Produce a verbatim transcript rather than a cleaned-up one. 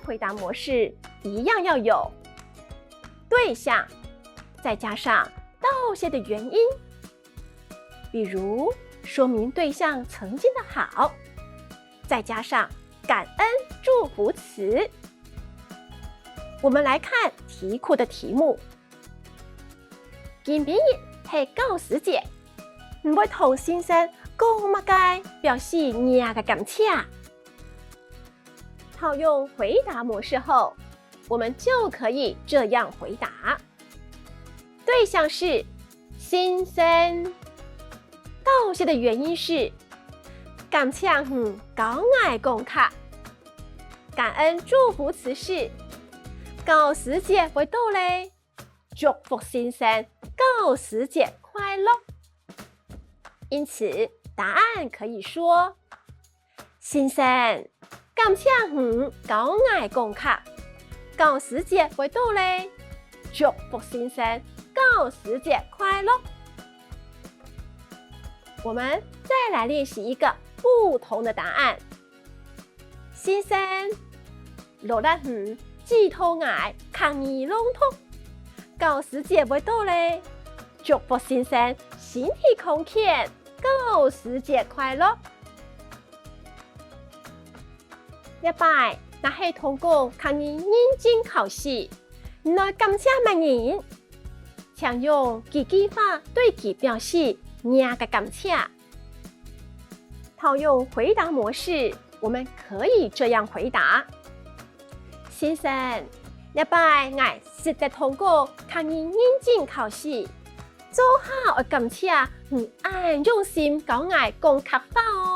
回答模式一样要有对象，再加上道谢的原因，比如说明对象曾经的好，再加上感恩祝福词。我们来看题库的题目。今晡日系教师节，你会同先生讲么个表示你个感谢？套用回答模式后，我们就可以这样回答：对象是先生，道谢的原因是感谢你教𠊎讲客，感恩祝福词是教师节会到咧，祝福先生教师节快乐。因此，答案可以说：先生，感谢你教𠊎讲客，教师节会到咧，祝福先生教师节快乐。我们再来练习一个不同的答案。先生，勞力你指導𠊎客語朗讀，教師節會到咧，祝福先生身體康健，教師節快樂。 這擺若係通過客語認證考試，你愛感謝麼人？請用幾句話對佢表示若个感謝。套用回答模式，我們可以這樣回答：先生，這擺𠊎識得通過客語認證考試，做下愛感謝你恁用心教𠊎講客話哦。